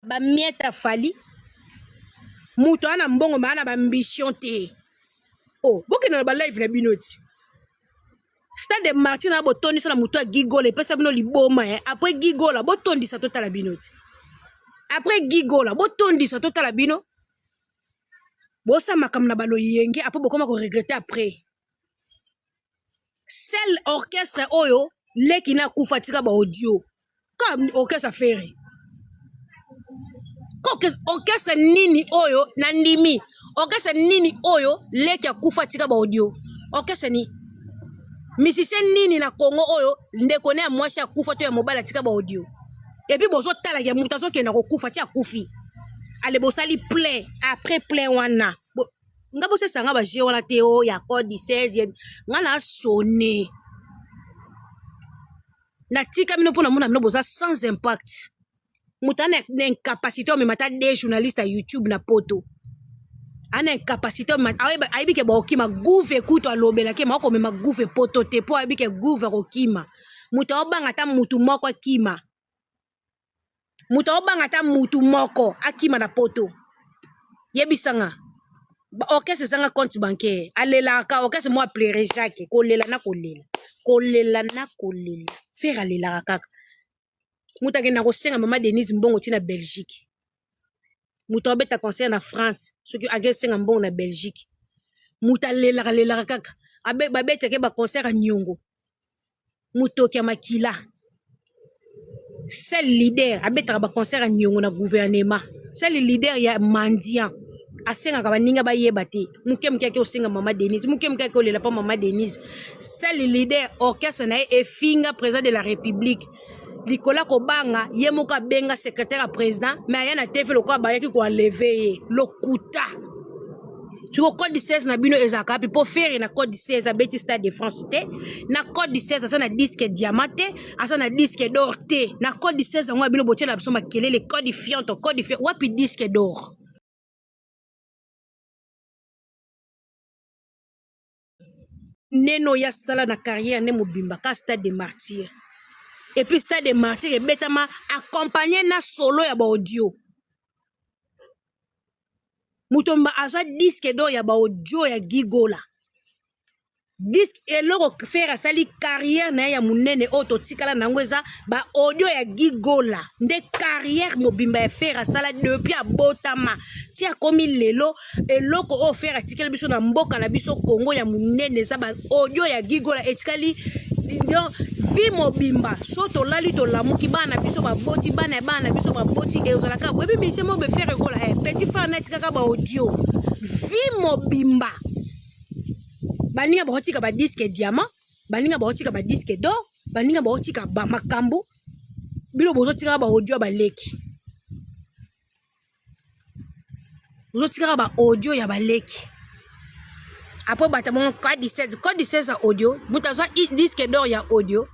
Ba miette ya Fally moto aza na mbongo mais aza na ba ambition te. Oh, bokende na ba live na bino ti. Stade de Martyrs na botondisa na moto ya Gigola epesa bino liboma eh. Après Gigola botondisa totala bino ti. Après Gigola botondisa totala bino. Bosa makambo na baloyenge après bokoma ko regretter après. Seul orchestre oyo leki na kufa tika ba audio. Ka orchestre Ferre. Orchestre nini oyo na ndimi? Orchestre nini oyo leki akufa tika ba audio? Orchestre ni musicien nini na Congo oyo ndeko ne ya mwasi akufa to ya mobali atika ba audio? Et puis bozotala ya moto azokenda kokufa ti akufi. Ale bosali plein après plein wana. Bo, nga bosesa nga ba jeu wana te o ya code 16 nga na sonne. Natika bino mpo na mona bino boza sans impact. Moto ana na incapacité omema ata deux journalistes ya YouTube na poto. Ana incapacité ayebi ke bakokima gouve kutu alobelaki ma okomema gouve poto te mpo ayebi ke gouve akokima. Moto aobanga ata mutu moko akima. Moto aobanga ata mutu moko akima na poto. Yebisa nga. Orchestre ezanga compte bancaire. Alelaka orchestre mwa pleure Jacques kolela na kolela. Kolela na kolela. Ferre alelaka kaka. Moto akenda kosenga mama Denise mbongo ti na Belgique. Moto abeta concert na France soki akesenga mbongo na Belgique. Moto alelaka lelaka kaka. Babetaka ba concert ya niongo. Motoki ya makila. Seul leader abetaka ba concert ya niongo na gouvernement. Seul leader ya mendiant. Asengaka baninga bayeba te. Moke moke ake osenga mama Denise. Moke moke ake olela pa mama Denise. Seul leader orchestre na ye efinga président de la République. Likolo ya kobanga ye moko abenga secrétaire ya président mais aya na TV lokola bayaki ko enlever ye. Lokuta. Siko code 16 na bino ezalaka wapi? Po Ferre na code 16 abeti Stade de France te, na code 16 aza na disque diamant te, aza na disque d'or te. Na code 16 yango ya bino botiela biso makelele code fionto, code fionto, wapi disque d'or? Neno ya sala na carrière ne mobimba ka Stade de Martyrs. Et puis Stade de Martyrs ebetama accompagné na solo ya ba audio. Moto azwa disque d'or ya ba audio ya Gigola. Disque eloko Ferre asali carrière na ye ya monene oyo totikala na yango eza ba audio ya Gigola nde carrière mobimba ya Ferre asala depuis abotama ti akomi lelo. Eloko oyo Ferre atikeli biso na mboka na biso Congo ya monene eza ba audio ya Gigola etikali donc vie mobimba. So tolali tolamuki bana na biso baboti, bana ya bana na biso baboti, ezalaka boyebi monsieur Mobe Ferre Gola petit frère na etikaka ba audio vie mobimba. Baninga bakotika ba disque diamant, baninga bakotika ba disque d'or, baninga bakotika ba makambo, bino bozotikaka ba audio ya baleki. Bozotikaka ba audio ya baleki. Après bata bongo code 16, code 16 ya audio, moto azwa disque d'or ya audio.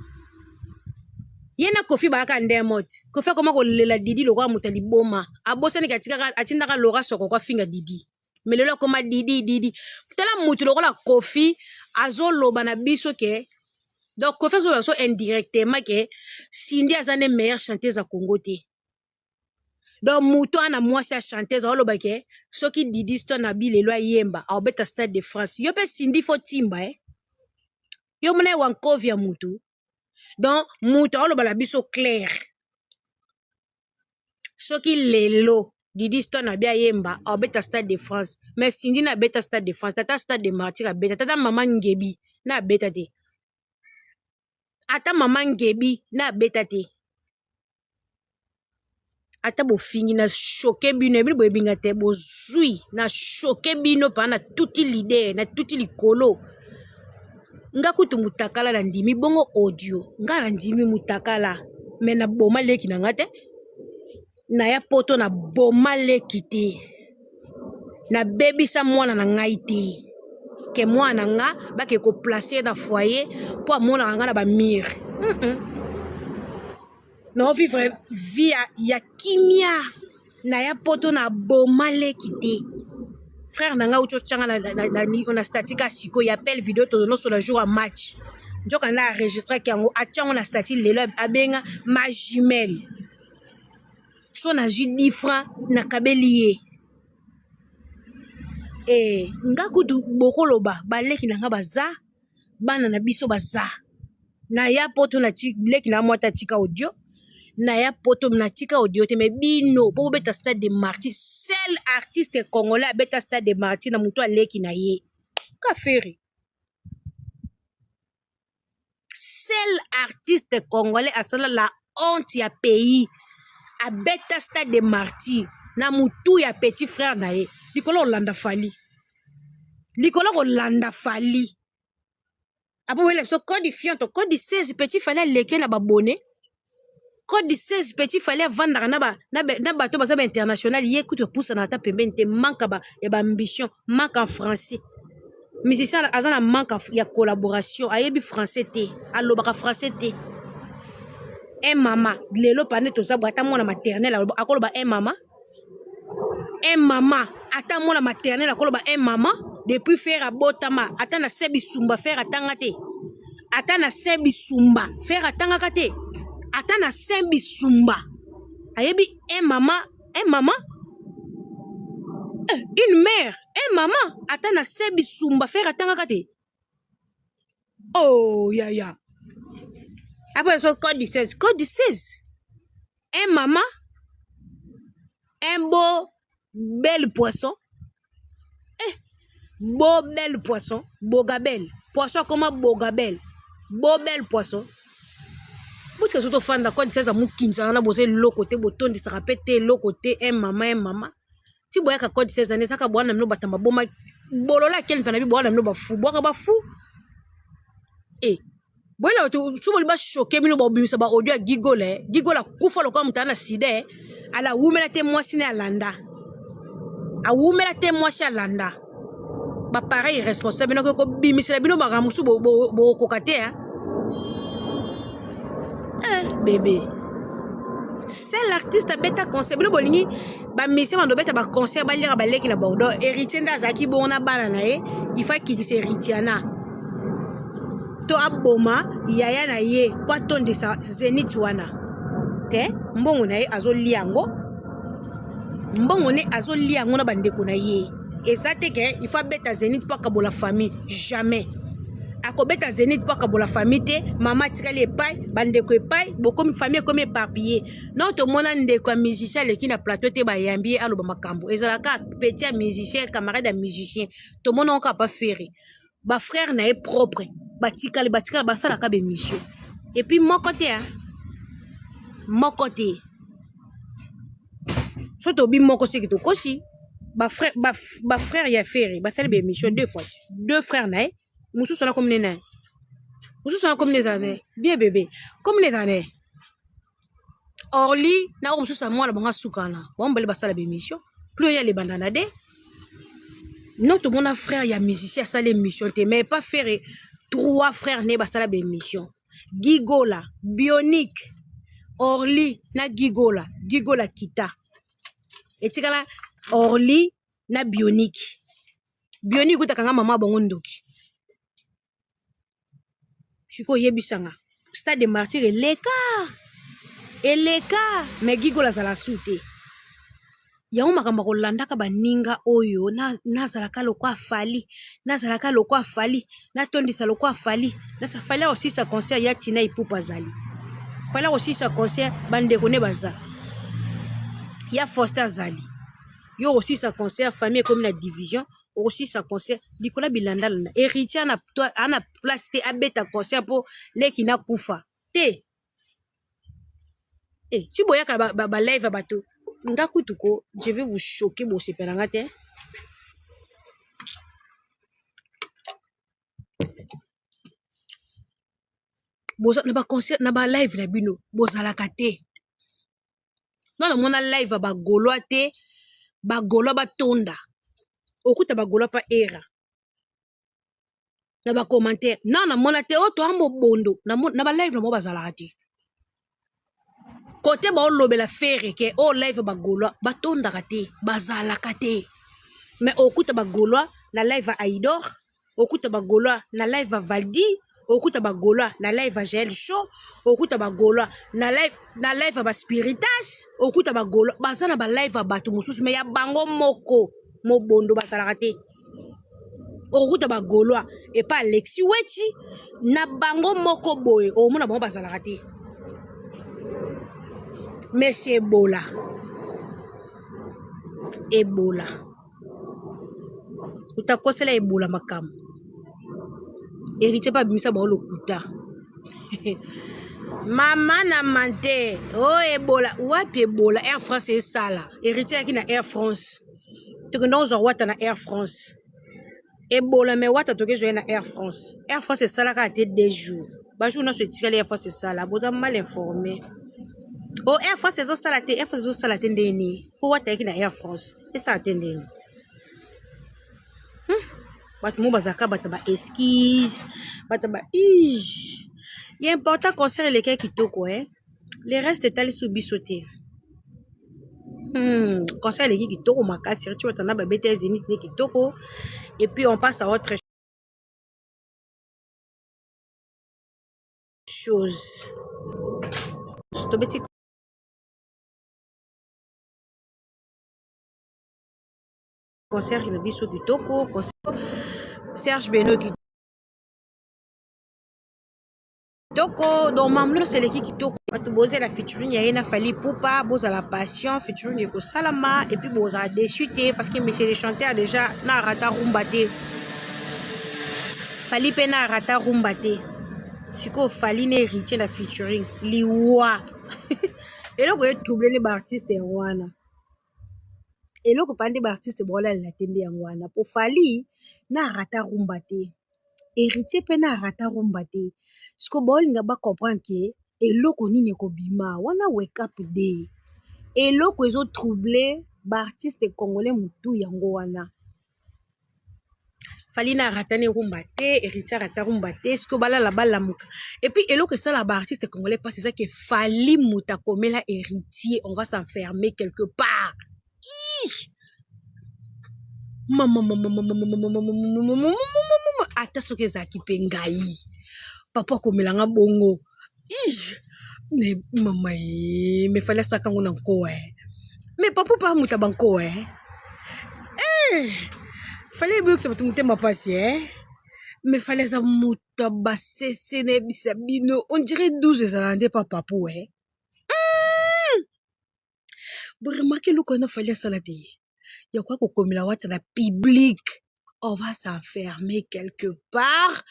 Ye na Koffi bayaka nde moti. Koffi akoma kolela Didi lokola moto ya liboma. Abosani ke atikaka atindaka Laura Sokoko afinga Didi. Mais lelo akoma Didi Didi. Tala moto lokola Koffi azoloba na biso ke donc Koffi azoloba biso indirectement ke Cindy aza nde meilleure chanteuse ya Congo te. Donc moto wana mwasi ya chanteuse azoloba ke soki Didi Stone abi lelo ayemba aobeta Stade de France. Yo pe Cindy faut timba eh. Yo mona ye wankovi ya mutu. Donc moto azoloba na biso clair. Soki lelo Didi Stone abi ayemba aobeta Stade de France, mais Cindy na abeta Stade de France, tata Stade de Martyrs abeta, tata mama Ngebi na abeta te. Ata mama Ngebi na abeta te. Ata bofingi na choquer bino, bino boyebi nga te, bozui na choquer bino pa na tuti leader, na tuti likolo. Nga kutu mutakala na ndimi bongo audio, nga na ndimi mutakala, mais na boma leki na nga te. Na ya poto na boma leki te. Na bebisa mwana na ngai te. Ke mwana na nga bake ko placer na foyer po amonaka nga na ba mur. Na vivre vie ya kimia na ya poto na boma leki te. Frère na nga uti otianga na statut ka sikoyo ya appel video tozonosola jour ya match. Nzoka nda enregistraki yango atiango na statut lelo abenga ma jumelle. So nazwi 10 francs nakabeli ye. Eh, nga kutu bokoloba baleki na nga baza bana na biso baza naya poto na leki na mwata atika audio naya poto natika audio te me bino po bobeta stade de martyr seul artiste congolais abeta stade de martyr na moto aleki na ye kafere Seul artiste congolais asala la honte ya pays abeta stade de martyr na mutu ya petit frère na ye likolo kolanda Fally likolo kolanda Fally apo boyela biso code fionto code 16 petit Fally aleki na babone code 16 petit Fally avandaka na ba na, ba, na bato baza ba international ye kutu apusana ata pembeni te manque ba, ya ba ambition manque en français musicien aza na manque ya collaboration ayebi français te alobaka français te un mama lelo pane toza boye ata mwana maternel akoloba un mama un mama ata mwana maternel akoloba un mama depuis fere abotama ata na se bisumba fere atanga te ata na se bisumba fere atangaka te ata na se bisumba ayebi un mama un mama eh, une mère un mama ata na se bisumba fere atangaka te oh yaya après so code 16 code 16 un mama un beau bel poisson eh, beau bel poisson bogabel poisson akoma bogabel beau bel poisson botika so tofanda code 16 amokinza wana boza eloko te botondisaka mpe te eloko te un mama un mama ti boyaka code 16 ans ezaka bwana bino bato maboma bolola akeli mpe na bi bwana bino bafu bwaka bafu e eh, boyela bato so boli bashoke bino babimisa ba audio ya gigola eh. gigola akufa lokola moto na sida eh. ala awumela te mwasi ne alanda awumela te mwasi alanda bapareil irresponsable nakoki kobimisela bino makambo mosusu bokokoka te eh bebe seul artiste abeta concert bino bolingi bamisien bando beta baconcert baliaka baleki na bango donc héritier nde azalaki bongo na bana na ye il faut akitisa héritiana to aboma yaya na ye mpo atondisa zenith wana te mbongo na ye azolia yango mbongo ne azolia yango na bandeko na ye eza te ke il faut abeta zenith mpo akabola famille jamais akobeta zenith mpo akabola famille te mama atikali epai bandeko epai bokomi famille ekomi éparpille nao tomona ndeko ya musicien aleki na plateau te bayambi ye aloba makambo ezalaka petit ya musicien camarade ya musicien tomona ngo kaka pa ferre ba frère na ye propre batikali batikali basalaka bemission epuis moko te moko te so tobi moko seki tokosi ba frère ba, ba frère ya ferre basali baémission deux fois deux frères na ye mosusu wana komine na ye mosusu wana komine ezala na ye bien bebe komine ezala na ye orly na oyo mosusu ya mwana bango asukana bango mibale basala baémission plus oyo alebanda na de no tomona frère ya musicien asala émission te mais pas ferre trois frères ne basala baémission gigola bionique orly na gigola gigola kita etikala orly na bionique bionique kutaka nga mama bango ndoki sikoyo oyebisa nga stade de martyr eleka eleka me gigola azala su te yango makambo ya kolandaka baninga oyo nazalaka lokwa fali nazalaka lokwa fali natondisa lokwa fali nasa fali akosilisa concert ya tina ipupa azali fali akosilisa concert bandeko ne baza ya faustin azali yo okosilisa concert famille ekomi na division okosilisa concert likolo ya bilandalanda héritier ana place te abeta concert mpo leki nakufa te eh, ti boyaka ba, ba, ba live ya bato nga kutu ko je vais vous choquer bosepela nga te boza na ba concert na ba live na bino bozalaka te nga namona live ya ba gaulois te ba gaulois batonda okuta ba gaulois pa era na ba commentaire na namona te oyo toa mobondo na ba live na bango bazalaka te kote baolobela fere ke oyo live ba gaulois batondaka te bazalaka te mais okuta ba gaulois na live ya aidor okuta ba gaulois na live ya valdi Okuta ba Gaulois na live ya Jael Show, okuta ba Gaulois na live na live ya ba Spiritas, okuta ba Gaulois baza na ba live ya bato mosusu mais ya bango moko mobondo bazalaka te. Okokuta ba Gaulois epa Alexis Wetchi na bango moko boye okomona bango bazalaka te. Monsieur Ebola. Ebola. Utakosela Ebola makambo. Héritier mpe abimisa bango lokuta. Mama na mante o oh, Ebola wapi Ebola Air France esala Héritier ayaki na Air France tokenda kozwa wata na Air France Ebola mais wata tokezwa ye na Air France Air France esalaka ate deux jours bajour nyonso etikali Air France esala boza mal informé o oh, Air France ezosala te Air France ezosala te ndenge nini mpo wata ayaki na Air France esala te ndenge hmm? Bato mo bazalaka bato ba excuse bato ba ige ya important concert elekaki kitoko eh? Le reste etali so biso te. Concert eleki kitoko makasi reti batanda babeta ya zenith nde kitoko et puis on passe à autre chose tobeti concert na biso kitoko concert Serge Beno kitoko donc mamu nyonso eleki kitoko bato bozela featuring ya ye na Fally Ipupa bozala patient featuring ekosalama et puis bozala déçu te parce que monsieur le chanteur déjà na rata rumba te Fally mpe na rata rumba te sikoyo Fally na héritier na featuring liwa eloko etrouble nde baartiste yango wana eloko mpa nde baartiste baolalela te nde yango wana po Fally na rata rumba te héritier mpe na rata rumba te sikoyo baolinga bacomprendre ke eloko nini ekobima wana wake up day eloko ezotrouble baartiste congolais motu yango wana Fally na rata ne rumba te héritier arata rumba te sikoyo balala balamuka et puis eloko esala baartiste congolais mpasi eza ke Fally moto akomela héritier on va s'enfermer quelque part. Mama ata soki ezalaki mpe ngai papa akomelanga bongo ne mama ye me Fally asalaka yango na nko e me papa mpe amuta banko e Fally eboyokisa bato motema mpasi e me Fally aza moto ya basese nayebisa bino on dirait 12 ezalaka nde pa papu e boremarke eloko wana Fally asala te ya koya kokomela wata na public on va s'enfermer quelque part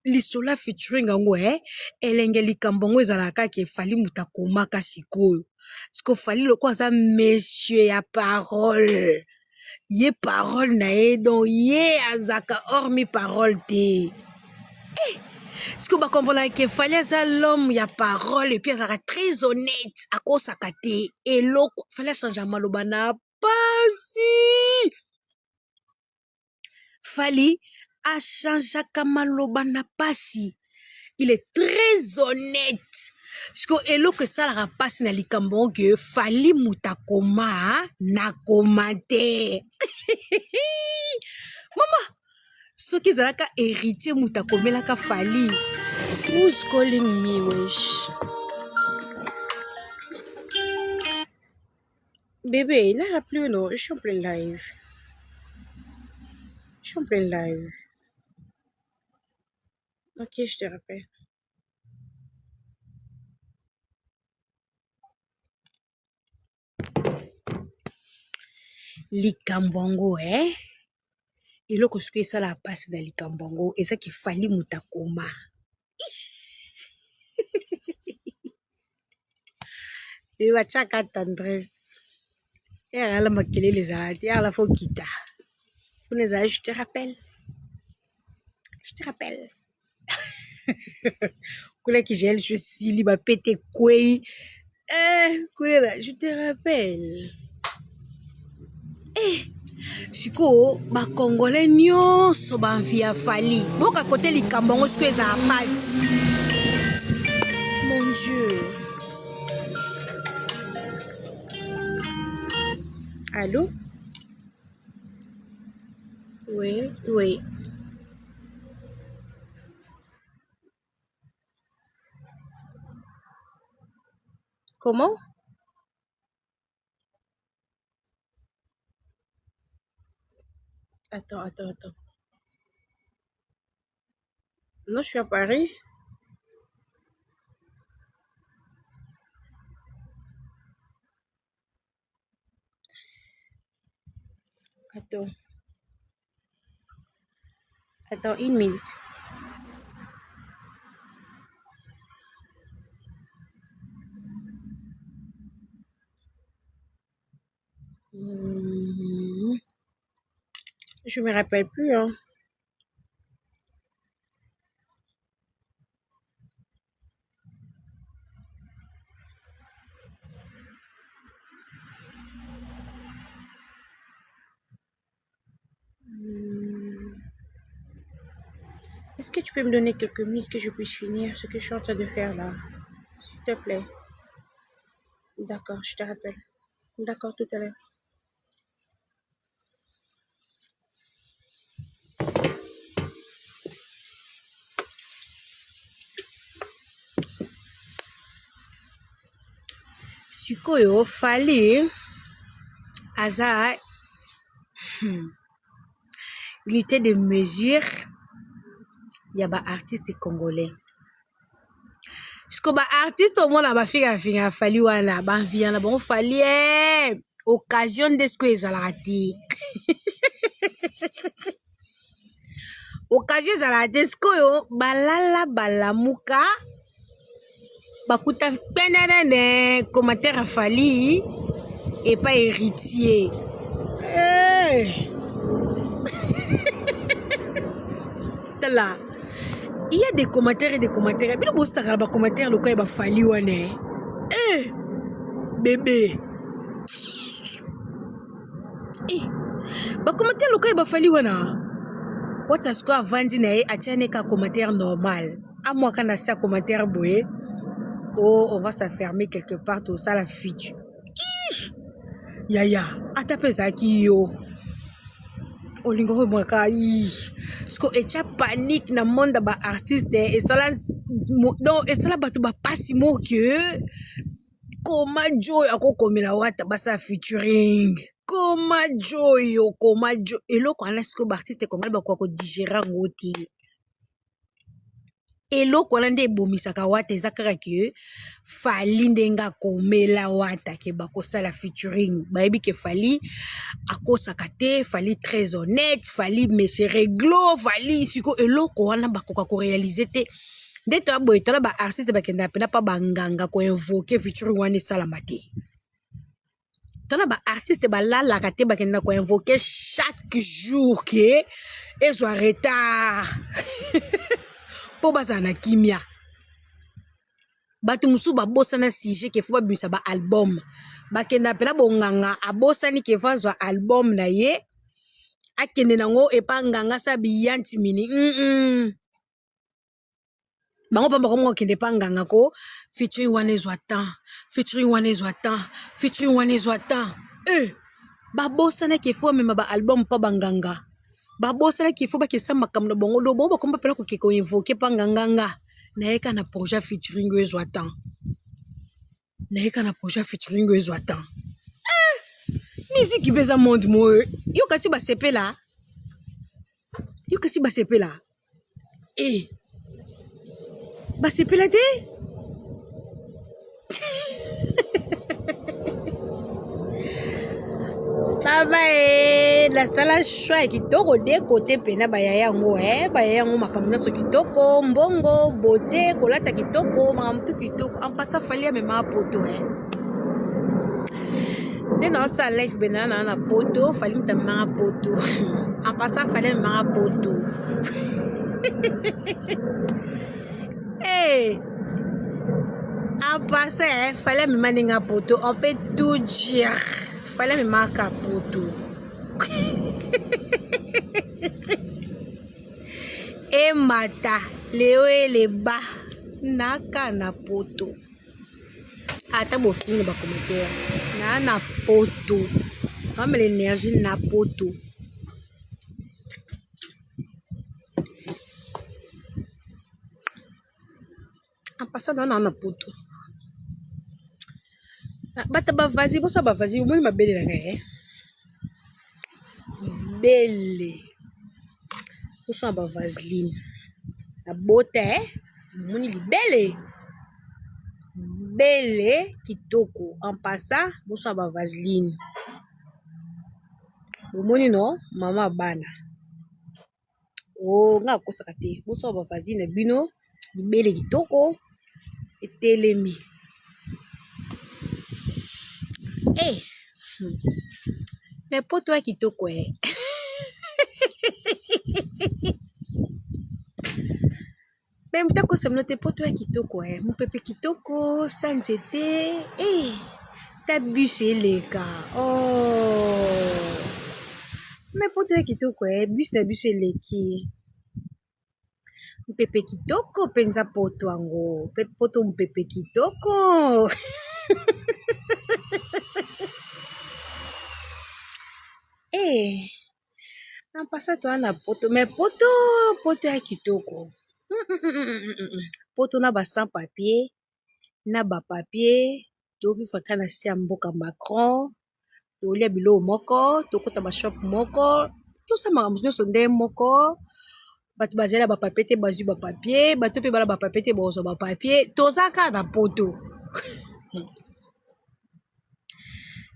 lisolo ya featuring yango e elenge likambo yango ezalaka kaka Fally moto akomaka sikoyo siko Fally lokola aza monsieur ya parole ye parole na ye donc ye azalaka hormis parole te eh, sikoyo bakomponaka ke Fally aza l'homme ya parole et puis azalaka très honnête akosaka te eloko Fally achange maloba na pasi Fally achangeaka maloba na pasi il est très honnête siko eloko esalaka mpasi na likambo yango ke Fally moto akoma na koma te mama soki ezalaka héritier moto akomelaka Fally who's calling me wesh bébé il a plus non je suis en plein live je suis en plein live ok je te rappelle likambo yango eh eloko soki esalaka mpasi na likambo yango ezaki Fally moto akoma e batiaka tendresse eyakala makelele ezalaka te eyakala fo kita kuna ezala je te rappelle je te rappelle kuna kigel je sili bapete ekwei eh, kuna je te rappelle eh, sikoyo bacongolais nyonso bamvi ya Fally boka kote likambo yango sikoyo ezala mpasi mon dieu allo oui oui. Comment? Attends, attends, attends. Non, je suis à Paris. Attends. Attends une minute. Je me rappelle plus, hein. Est-ce que tu peux me donner quelques minutes que je puisse finir ce que je suis en train de faire là? S'il te plaît. D'accord, je te rappelle. D'accord, tout à l'heure. Sikoyo Fally aza unité de mesure ya ba artistes congolais. Sikoyo ba artistes omona ba finga finga Fally wana ba envia na bango Fally eh occasion nde sikoyo ezalaka te occasion ezalaka te sikoyo balala balamuka bakuta penenene commentaire ya Fally epa héritier hey. Tala il y a des commentaires et des commentaires bino bosakala ba commentaire lokola ya ba Fally wana eh bébé eh ba commentaire lokola ya ba Fally wana wata sikoyo avandi na ye atia ne ka commentaire normal amwaka na se ya commentaire boye oh on va s'affermer quelque part tosala future yaya ata mpe ezalaki yo olingi okomaka siko etya panique na monde ya baartiste esala donc esala bato bapasi moke koma joyo akokomela wata basala featuring koma joyo koma jo eloko wana sikoyo baartiste congolais bakoka kodigere yango te Eloko wana nde ebomisaka wata eza kaka ke Fally ndenge akomela wata ke bakosala featuring bayebi ke Fally akosaka te Fally très honnête Fally monsieur reglo Fally siko eloko wana bakoka ko réaliser te nde toya boye tala ba artiste bakendaka mpena pa banganga ko invoquer featuring wana esalama te. Tala ba artiste balalaka te bakenda ko invoquer chaque jour ke ezwa retard mpo bazala na kimia bato mosusu babosana sujet ke fo babimisa ba album bakenda mpena bonganga abosani ke fo azwa album na ye akende nango epa nganga sa biyanti mini mm -mm. Bango pamba bakomi kokende epa nganga ko featuring wana ezwa temps featuring wana ezwa temps featuring wana ezwa temps eh babosanaki efo bamema ba album mpa banganga babosanaki efo bakesa makambo na bango do bango bakomi mpena koke koinvoke mpa nganganga nayeka na projet featuring oyo ezwa temps nayeka na projet featuring oyo ezwa temps eh, miziki mpe eza monde moyo yo kasi basepela yo kasi basepela Eh, basepela te baba e nasala choix ya kitoko de kote mpena bayaya yango e bayaya yango makambo nyonso kitoko mbongo bote kolata kitoko makambo tu kitoko ampasa fali amema poto e nde naosala life benana naa na poto fali moto amemaka poto ampasa fali amemaka poto hey. En passant, eh, fallait me maninga poto. On peut tout dire. Fallait me marquer poto. Emata, leo eleba, naka na poto. Ata bofingi na ba commentaire. Na na poto. Amela énergie na poto. En passant na na poto. Ah, bata bavasi bosa bavasi omoni mabele na ngai eh? Libele bosala bavaseline na bota eh? Omoni libele bele kitoko en passant bosala bavaseline bomoni no mama bana Oh nga akosaka te bosala ba vaseline na bino libele kitoko etelemi eh mais poto ya kitoko eh mais moto akosa bino te poto ya kitoko eh mopepe kitoko sa nzete eh ta bus eleka oh mais poto ya kitoko eh bus na biso eleki mopepe kitoko mpenza poto yango pe poto mopepe kitoko eh En passant toza na poto mais poto poto ya kitoko poto na ba sans papier na ba papier tozovivre kaka na se ya mboka Macron tolia biloko moko tokota ba shop moko tosala makambo nyonso ndenge moko bato bazali na ba papier te bazwi ba papier bato mpe bana ba papier te bakozwa ba papier toza kaka na poto.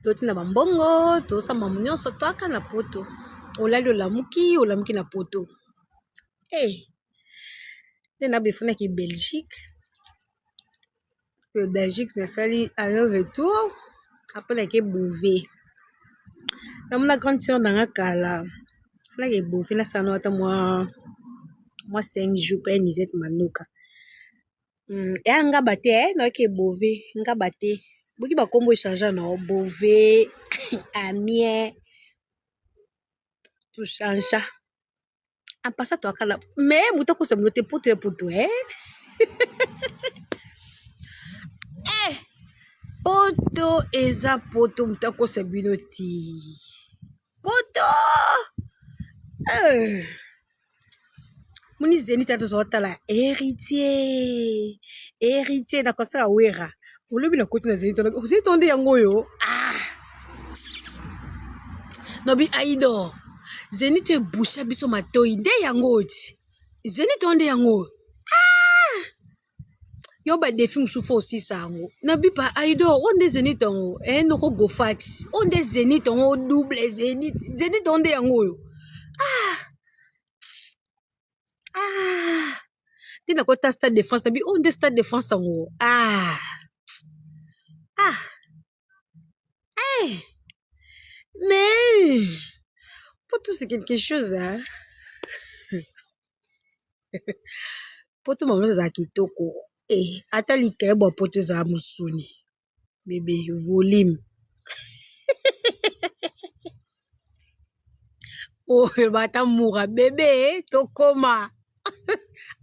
Totinda ba mbongo tosala makambo nyonso toaka na poto olali olamuki olamuki na poto eh nde na befunaki Belgique Belgique nasali aller retour après nake Beauvais namona grande sœur na nga kala nake Beauvais nasala nanu ata mwa mwa 5 jours pe Nisette Manoka Eya ngaba te eh nayoki Beauvais ngaba te boki ba kombo echangea nao Beauvais Amiens to changea en passant toyaka na mais moto akosa bino te poto ya poto eh eh poto eza poto moto akosa bino te poto eh. Moni zenith wana tozo tala heritier heritier na concert ya wera olobi na koti na zenith wana zenith wana nde yango oyo ah nobi aido zenith ebusha biso matoyi nde yango oyo ti zenith wana nde yango oyo ah yo ba defi mosusu fo osisa yango na bipa aido oyo nde zenith yango eh noko gofax oyo nde zenith yango double zenith zenith yango nde yango oyo ah ah te nakota stade de france nabi oyo nde stade de france yango ah ah eh mais poto c'est quelque chose hein poto mama ezala kitoko eh ata likayebo ya poto ezala mosuni bebe volume oyo bata mura bebe tokoma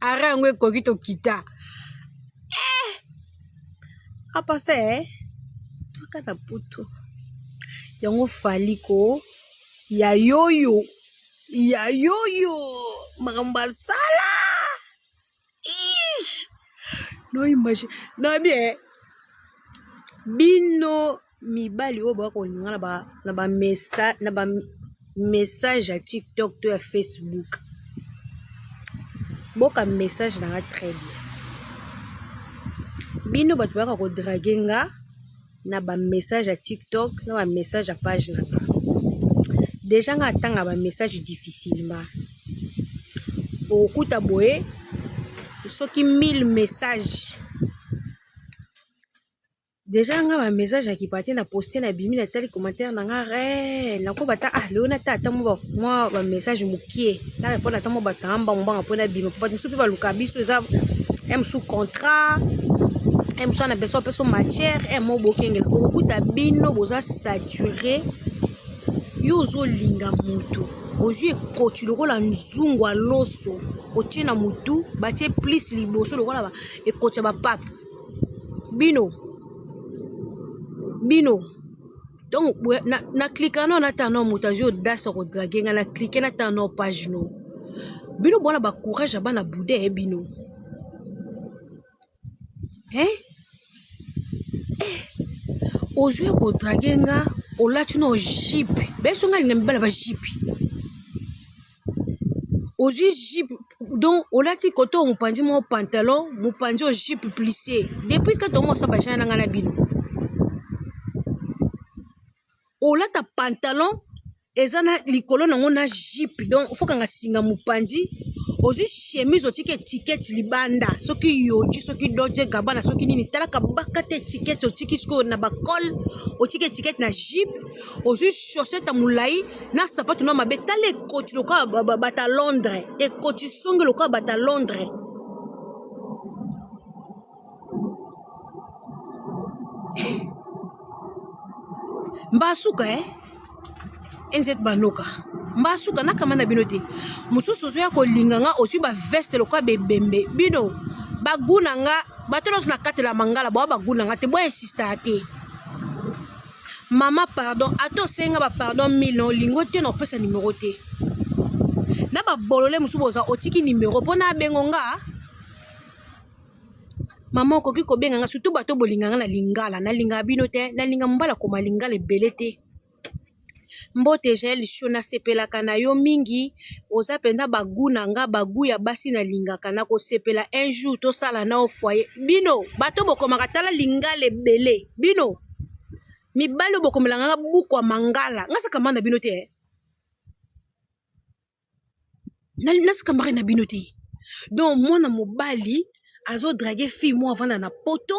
ara yango ekoki tokita eh! apasa eh? toka na poto yango faliko ya yoyo ya yoyo makambo asala no imagine nayebi eh bino mibali oyo boya kolinga na ba na ba message na ba message ya tiktok to ya facebook boka message na nga très bien bino bato bayaka kodrage nga na ba message ya tiktok na ba message ya page na nga deja nga atanga ba message difficilement okokuta boye soki 1000 message deja nga ba message ya kipate na poste na bimi na tali commentaire na nga re nakoba ata ah leo nata ata mwa ba message mokie na répondre ata mwa bato na mbango mbanga mpo na bima mpo bato mosusu mpe baluka biso eza ye mosusu contrat ye mosusu ana besoin apeso matière ye mo bokengela okokuta bino boza sature yo ozolinga motu ozwi ekoti lokola nzungu ya loso otie na motu batie plus liboso lokola ekoti ya bapape bino bino donc na, na klika no nata no moto azwi audace ya kodrage ngai na klike nata no page no bino bwana bacourage ya bana bude ye bino eh? Eh. Ozwi kodrage nga olati no jipe beso nga alinga mibala ba jipe ozwi jipe donc olati kote oyo mopanzi moko pantalon mopanzi oyo jipe plisse depuis kati yango osa bajana na nga na bino olata pantalon eza na likolo nango na jupe donc ofokanga singa mopanzi ozwi chemise otiki etikete libanda soki yoji soki dolce gabana soki nini talaka baka te etikete otiki sikoyo na bacole otiki etikete na jupe ozwi chaussette ya molai na sapato na mabe tala ekoti lokola bata londres ekoti songe lokola bata londres Mbasuka eh? NZ banoka mbasuka nakama na bino te mosusu ozoya kolinga nga ozwi baveste lokola bebembe bino bagu na nga bato nyonso na katela mangala boa bagu na nga te boya insista te mama pardon ata osenga ba pardon 1000 na olingo te na opesa nimero te na babolole mosusu boza otiki nimero mpo na abengo nga Mama okoki kobenga nga surtout bato bolinga nga na lingala nalingaka bino te nalinga mobali akoma lingala ebele te mbote jael show nasepelaka na yo mingi oza mpenza ba gout na nga ba gout ya basi nalingaka nakosepela un jour tosala nao foyer bino bato bokomaka tala lingala ebele bino mibali oyo bokomelaka nga buku ya mangala nga saka na bino te eh. Nasika mari na bino te donc mwana mobali azo drague fille moko avanda na poto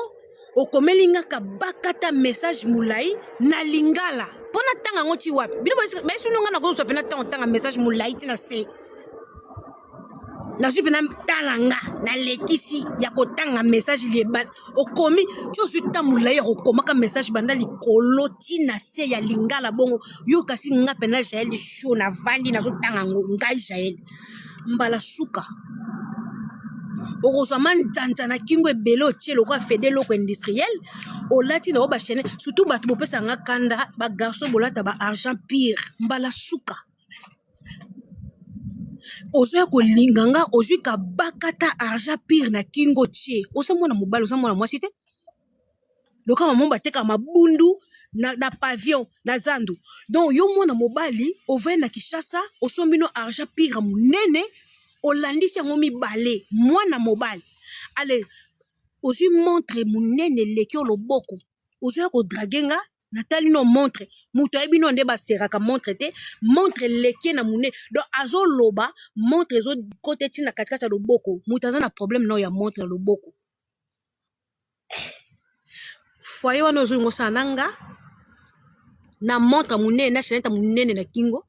okomeli nga kabakata message molai na lingala mpo natanga yango ti wapi bino bayesuni nga nakozwa mpe natanga otanga message molai ti na se nazwi mpena tala nga nalekisi ya kotanga message lieba okomi ti ozwi ntango molai ya kokomaka message banda likolo ti na se ya lingala bongo yo kasi nga mpena jael show navandi nazotanga yango ngai jael mbala suka okozwa manzanza na kingo ebele otie lokola fede eloko industriel olati na yo bachaine surtout bato bopesa nga kanda bagarçon bolata ba argent pire mbala suka ozoya kolinga nga ozwi kabakata argent pire na kingo tie oza mwana mobali oza mwana mwasi te loka mama batekaka mabundu na, na pavillon na zandu donc yo mwana mobali ovandi na kinshasa osombi no argent pire monene olandisi yango mibale mwana mobali ale ozwi montre monene eleki yo loboko ozoya kodrage nga natali no montre moto ayebi no nde baseraka montre te montre eleki na monene donc azoloba montre ezokota ntina katikati ya loboko moto aza na problème nao ya montre ya loboko foyer wana ozolinga osala na nga na montre monene na chainette monene na kingo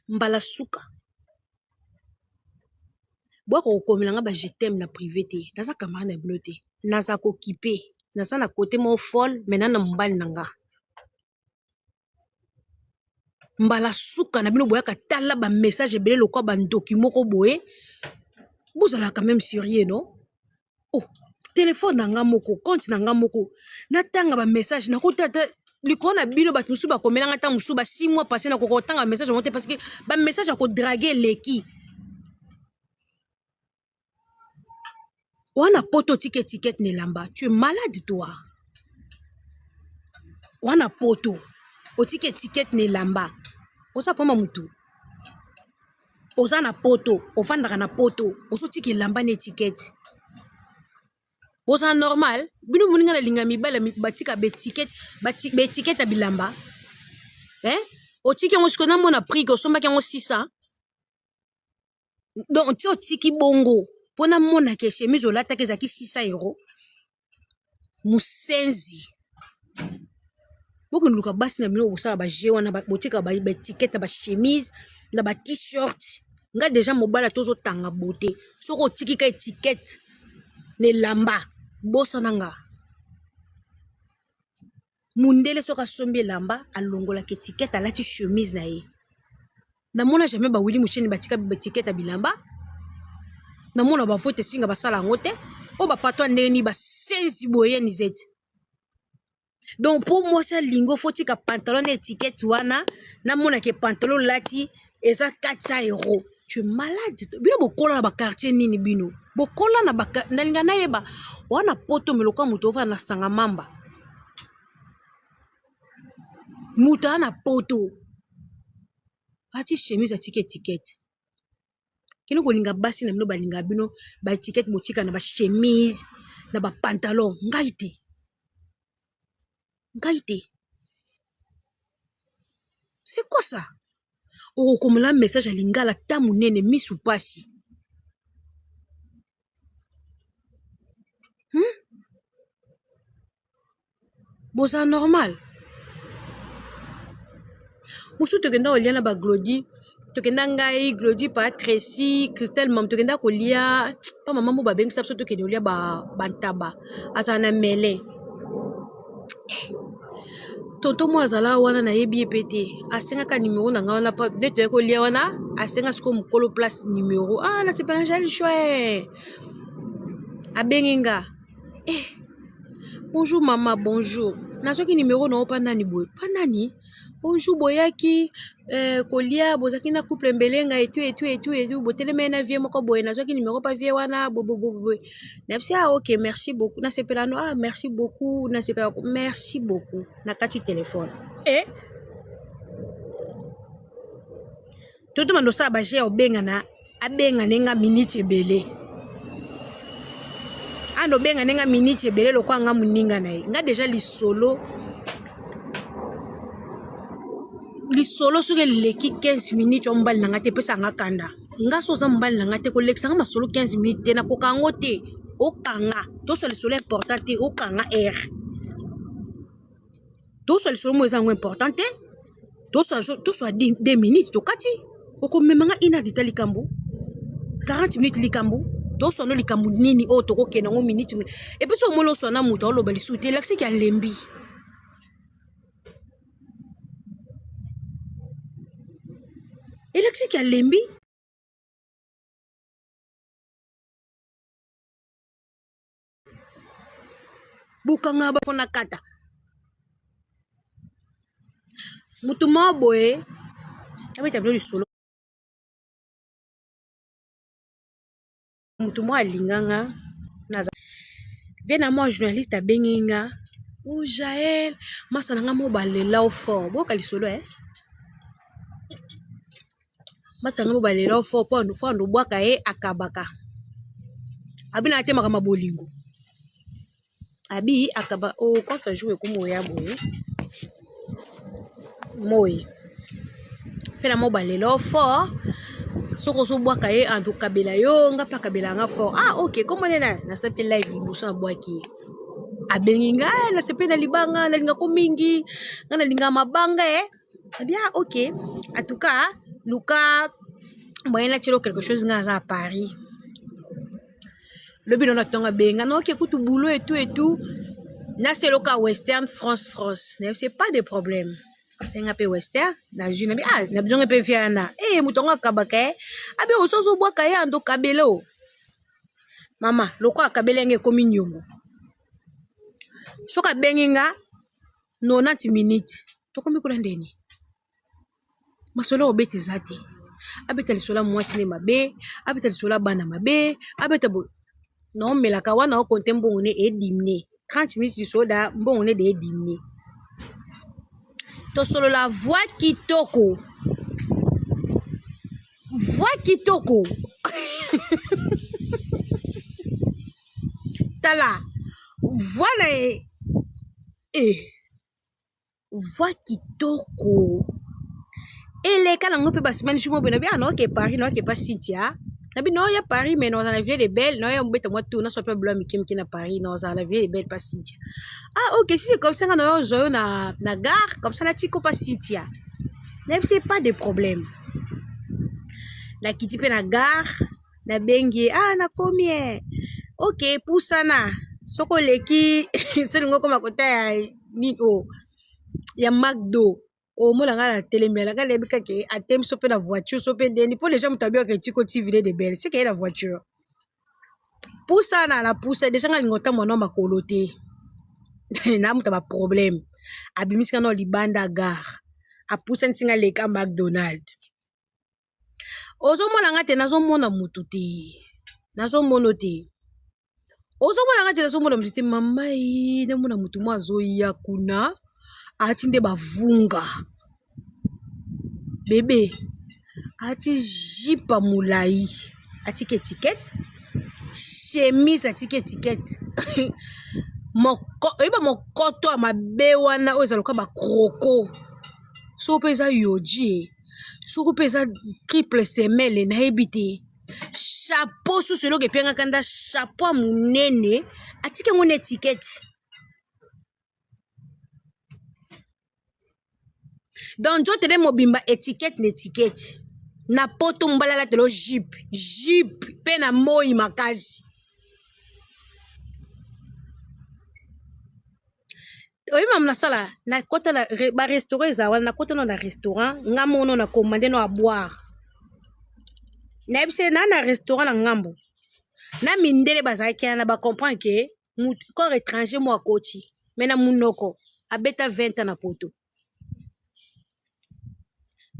mbala suka bwaka kokomela nga ba je t'aime na prive te naza camarade na bino te naza kokipe naza na kote moko folle mais na na mobali na nga mbala suka na bino boyaka tala ba message ebele lokwa bandoki moko boye bozalaka meme sérieux non oh telefone na nga moko compte na nga moko natanga ba message nakota ata likolo na bino bato mosusu bakomela nga ntango mosusu ba 6 mois passé nakoka kotanga ba message yango te parce que ba message ya kodrague eleki wana poto otiki etikete na elamba tu es malade toi wana poto otiki etikete na elamba oza koma mutu oza na poto ofandaka na poto ozotika elamba na etikete oza normal bino moninga nalinga mibali batika baetikete baetikete ya bilamba eh? otiki yango sikoyo namona prix osombaki yango 600 donc ti otiki bongo mpo namona ke chemise olataki ezalaki 600 euro musenzi bokende luka basi na bino bosala ba jeu wana botika ba etiquette na ba chemise na ba t-shirt nga deja mobali ata ozotanga bote soki otiki ka etiquette na elamba bosana nga mundele soki asombi elamba alongolaka etiquette alati chemise na ye namona jamais ba Willy Musheni batika etiquette ya bilamba namona ba vote esinga basala yango te oyo bapato ya ndenge nini basenzi boye ya nizete donc mpo mwasi alingi ofo tika pantalon na etiquette wana namona ke pantalon olati eza 400 euro tu es malade bino bokola na bakartier nini bino bokola na nalinga nayeba wana poto me lokola moto ovanda na sanga mamba. Moto aa na poto ati chemise atiki etiquette. Kende kolinga basi na bino balinga bino ba etiquette botika na ba chemise na ba pantalon ngai te. Ngai te. C'est quoi ça? Okokomela message ya lingala ta monene misu pasi. Hmm? Boza normal? Mosusu tokenda kolia na ba Glody, tokenda ngai Glody pa Tracy, Christelle mam tokenda kolia pa mama mo babengisa biso tokende kolia ba bantaba azala na mele. Tonton mo azala wana nayebi ye pe te asengaka numero na ngai wana pa nde toyaki kolia wana asenga sikoyo mokolo place numero ah nasepela Jael Choe abengi nga eh bonjour mama bonjour nazwaki numero na yo pa nani boye pa nani bonjour boyaki eh, kolia bozalaki na couple mbelenga etu etu etu etu botelemeli na vie moko boye nazwaki numero pa vie wana boboboboye nayebisi ah ok merci beaucoup nasepela no ah merci beaucoup nasepela merci beaucoup nakati telefone e eh? Toto bando osala ba jeu ya obengana abengane nga minute ebele ando obengane nga minute ebele lokola nga moninga na ye nga deja lisolo lisolo soki eleki 15 minutes ya mobali na nga te epesa nga kanda nga so oza mobali na nga te kolekisa nga masolo 15 minutes te nakoka yango te okanga toswa lisolo important te okanga aire Toswa lisolo moko eza yango important te toswa toswa 2 minutes tokati okomema nga une heure de temps likambo 40 minutes likambo toswa no likambo nini oyo tokokende yango minute epuis soki omoni oswa na moto aoloba lisusu te elakisaki alembi elakisaki alembi Bokanga ba na kata moto moko boye abeta bino lisolo moto moko alinga nga naza vie na mwa journaliste abengi nga o oh, jael masa na nga moko balela o fort boyoka lisolo e eh? Masa nga mobali lelo fort po fo ando bwaka ye akabaka abi na te makambo bolingo abi akaba o oh, contre jour ekomi oya boye moi fela mobali lelo fort soki ozobwaka ye ando kabela yo nga mpe akabela nga fort ah ok kombo nde na nasali live liboso nabwaki ye abengi nga eh, nasepeli na libanga nalingako mingi nga nalinga mabanga e eh. Bien, ok. En tout cas, Luka, moyen là, tu quelque chose, nga à Paris. Lobi na tonga benga, non, ok, écoute, boulot et tout et tout. Na c'est le cas Western France France. C'est pas de problème. C'est un peu Western, na june, ah, na besoin pe viana. Eh, mutonga kabaka, eh. Abe osozo bwaka ya ando kabelo. Mama, lokola kabele nge ekomi nyongo. Soka bengi nga 90 minutes tokomi kuna ndeni masolo ya kobeta eza te abeta lisolo ya mwasi ne mabe abeta lisolo ya bana mabe abeta boye naomelaka wana okonte mbongo ne edimine 30 minutes lisolo da mbongo ne de edimine tosolola voi kitoko voi kitoko tala voi na ye Eh voix kitoko eleka nango mpe ba semaine jour moko boye nabi ah naoke Paris naoke pa Cynthia nabi naoya Paris mais naozala na ville de belle naoya mobeta mwa tour naswa mpe biloko ya mike mike na Paris naozala na ville de belle pa Cynthia ah ok si c'est comme ça nga naoya ozwa yo na, na gare comme ça natiko pa Cynthia nayebisi pas de problème nakiti mpe na gare Nabengi ye ah nakomi eh ok pusana soki oleki soki olingi okoma kota ya nini oyo oh, ya macdo omona ngai na telemela ngai nayebi kaka atemi so mpe na voiture so mpe ndeni mpo deja moto abiyaka etiko ti ville de belle seke ye na voiture pusana na pusa deja ngai alinga otambola na makolo te na moto ya baproblème abimisi ngai na libanda gare apusanisi ngai leka macdonald Ozomona nga te nazomona mutu te nazomono te ozomona nga te nazomona mutu te mama ye namona mutu moko azoya kuna Ati nde bavunga bebe ati jupe ya molayi atiki etiquette chemise atiki etiquette oyeba mokoto ya mabe wana oyo ezalaka ba croco soki mpe eza yoji soki mpe eza triple semele nayebi te chapeau susu eloko epiangaka nda chapeau ya monene atiki yango na etiquette Donc nzoto nde mobimba etiquette na etiquette na poto mobali alatela jupe jupe mpe na moi makasi oyebi mama nasala nakota na barestaurant eza wana nakota no na restaurant nga mono na commande no a boire nayebisi na na restaurant na ngambo na mindele bazalaki wana bacomprendre ke corps étranger mo akoti me na munoko abeta 20 ans na poto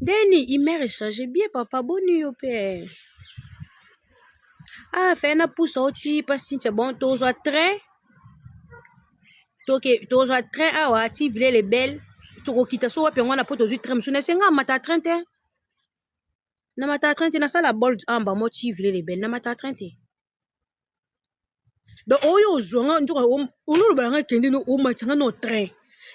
ndeni imer echange bien papa boni yo pe ah faye na pusa oti pa cynthia bon tozwa train toke tozwa train awa ti ville le belle tokokita so wapi yango wana po tozwi train mosusu nase nga mata train te na mata train te nasala bold amba mo ti ville le belle na mata train te Donc oyo ozwa nga nzoka ololoba na nga kende no omatisa nga no train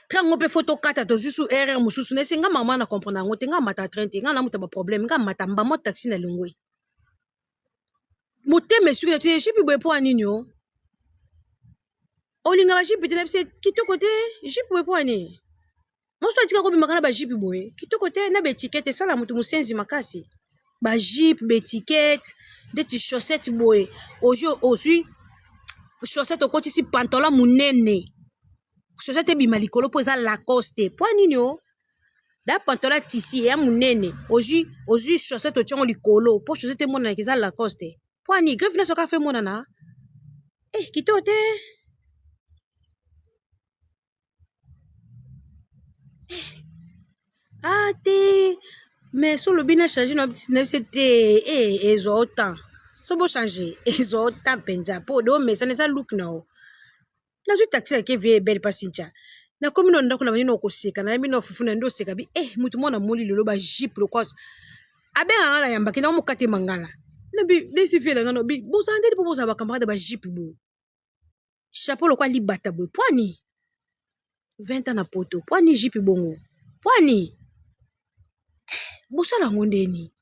train yango mpe fo tokata tozwi su erreur mosusu nesi nga mama na comprendre yango te nga mata train te nga na moto ya baproblème nga mata mbamo taxi na longwe motema esuki na te jipi boye mpo ya nini o olinga bajipi te na biso kitoko te jipi boye mpo ya nini Mwasi oyo atika kobimaka na ba jupe boye kitoko te na ba etiquette esala moto mosenzi makasi ba jupe ba etiquette ndeti chaussette boye ozwi ozwi chaussette okotisi pantalon monene chaussette ebima likolo mpo eza lacoste mpo nini o da pantalon ya tisi ya monene ozwi ozwi chaussette otie yango likolo mpo chaussette emonanaka eza lacoste mpo nini griffe nyonso kaka fo emonana eh kitoko te Ah te mais so olobi na change na biso te eh ezwa yo temps so bo change ezwa yo temps mpenza mpo do mesana eza look na yo nazwi taxi nake vie ebele pa Cynthia nakomi na ndako na bandi na koseka nayebi na fufu na nde oseka bi eh moto mwana moli lelo ba jupe lokwa abengaka nga na yambaki na mokate mangala nabi nesi vie na nga no bi bozala ndeni mpo bozala ba camarade ba jupe boye Chapeau lokwa libata boye pwani 20 ans na poto pwani jipe bongo pwani bosala yango ndeni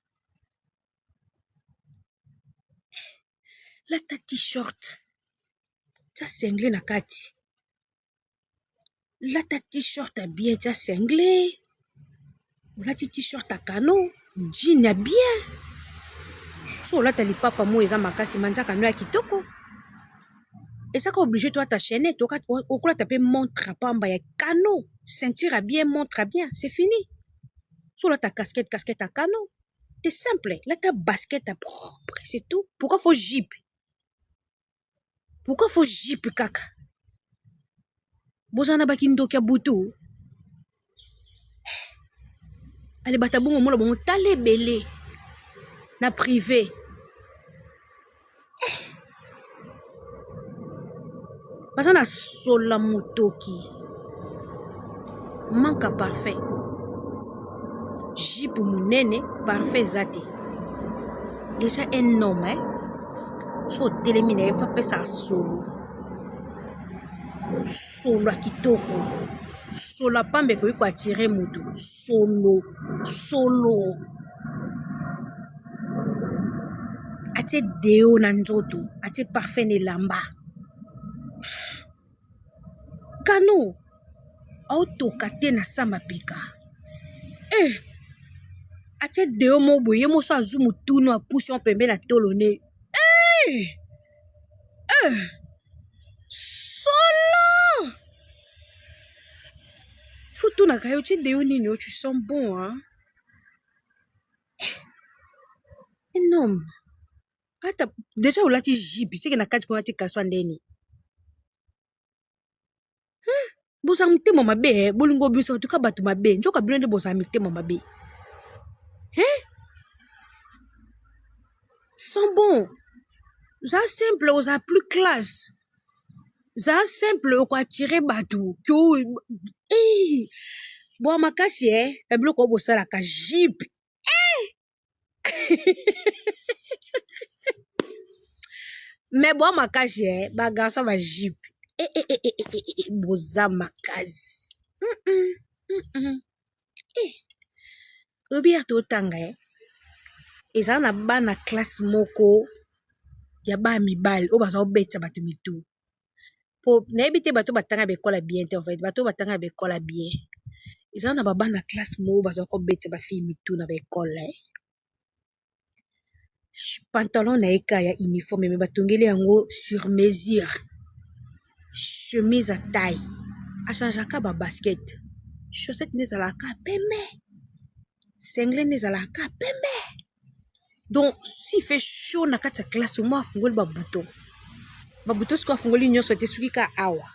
lata t-shirt tia sengle na kati lata t-shirt ya bien tia sengle olati t-shirt ya kano jean ya bien so olata lipapa moi eza makasi manzaka no ya kitoko ezaka oblige toata chaînette okolata mpe montre ya pamba ya kano ceinture ya bien montre ya bien c'est fini so olata casquette casquette ya kano te simple lata basket ya propre c'est tout pourquoi faut jupe Pourquoi faut jupe kaka? Bozala na bakindoki ya butu. Ale bata bongo mona bongo tala ebele na prive. Baza na sola motoki. Manque à parfait. Jupe munene parfait eza te. Déjà un homme hein. So otelemi na ye fo apesaka solo. Solo ya kitoko. Solo ya pamba ekoki ko attirer mutu. Solo solo. Atie deo na nzoto, atie parfum na elamba. Kano aotoka te na sa mapeka eh atie deo moko boye ye moso azwi motunu apusi yango pembeni na tolo ne eh eh solo futunaka yo tie deo nini yo tu sens bon hein eh un homme ata deja olati jipe seke na kati kuna olati kaswa ndeni bozala motema mabe eh? bolingo obimisa bato ka bato mabe nzoka bino nde bozala mitema mabe eh? Sans bon oza simple oza plus classe. Zala simple oko attirer batu que eh bwa makasi eh na biloko oyo bosalaka jupe eh mais bwa makasi eh ba garçon ba jupe eh, eh, eh, eh, eh, eh, boza makasi mm -mm. Eh, oyebi ya totanga eh ezala na bana classe moko ya bana mibali oyo baza kobetisa bato mitu po nayebi te bato batanga ba ecole ya bien te en fait bato batanga ba ecole ya bien eza na ba bana classe moko baza kobetisa ba fille mitu na ba ecole eh. Pantalon na ye ka ya uniforme me batongeli yango sur mesure chemise ya taille achangeaka ba basket chaussette nde ezalaka pembe singlet nde ezalaka pembe donc s'il fait chaud na kati ya classe omwa afungoli ba bouton ba bouton sikoyo afungoli nyonso te soki ka awa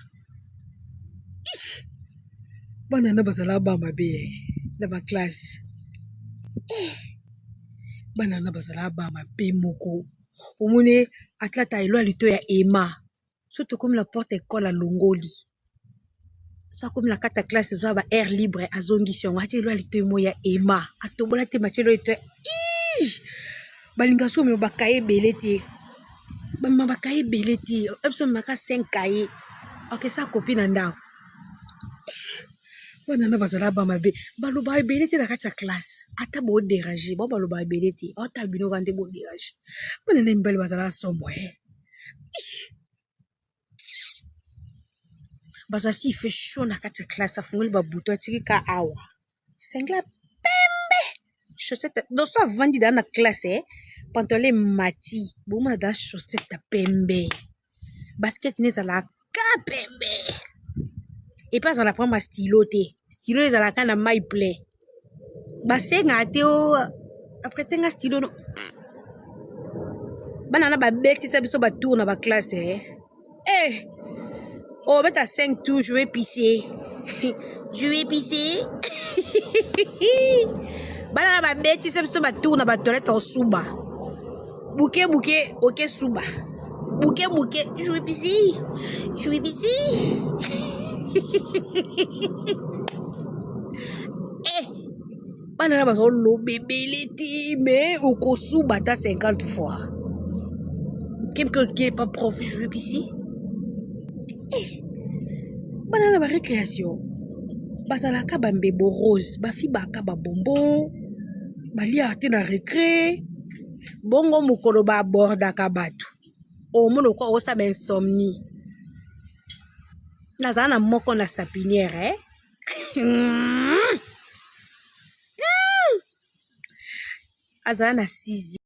bana na bazala ba mabe na ba classe eh. Bana na bazala ba mabe moko omoni atlata elwa lito ya ema soki tokomi na porte ecole alongoli so akomi na kati ya classe eza ba aire libre azongisi yango atie elwa lito mo ya ema atobola te matie elwa lito ya balinga so omema bakaye ebele te bamema bakaye ebele te biso omemaka 5 kaye okesa kopi na ndako Bana na bazala ba mabe baloba ebele te na kati ya classe ata bo derange bao baloba ebele te ata bino kaka nde bo derange bana na mibali bazala somo eh baza si fait chaud na kati ya classe afungoli ba bouton atiki ka awa singlet pembe chaussette donc so avandi daa na classe eh pantalon emati bomona daa chaussette ya pembe basket ne ezalaka ka pembe epe azala prendre stylo te stylo ezalaka na mai plein basengaka te o aprete nga stylo no bana na babetisa biso batour na baklasse eh. Eh, obeta 5 tour je vais pisser je vais pisser bana na babetisa biso batour na batoilette osuba buke buke oke suba buke buke je vais pisser je vais pisser eh bana na bazoloba ebele te mais okosuba ata 50 fois kemke oke pa prof je vais pisser eh bana na ba récréation bazalaka bambebo rose bafibaka babonbon baliaka te na recre bongo mokolo ba abordaka bato omona okwa osala ba insomnie nazala na moko na sapinière eh? Azala na 6.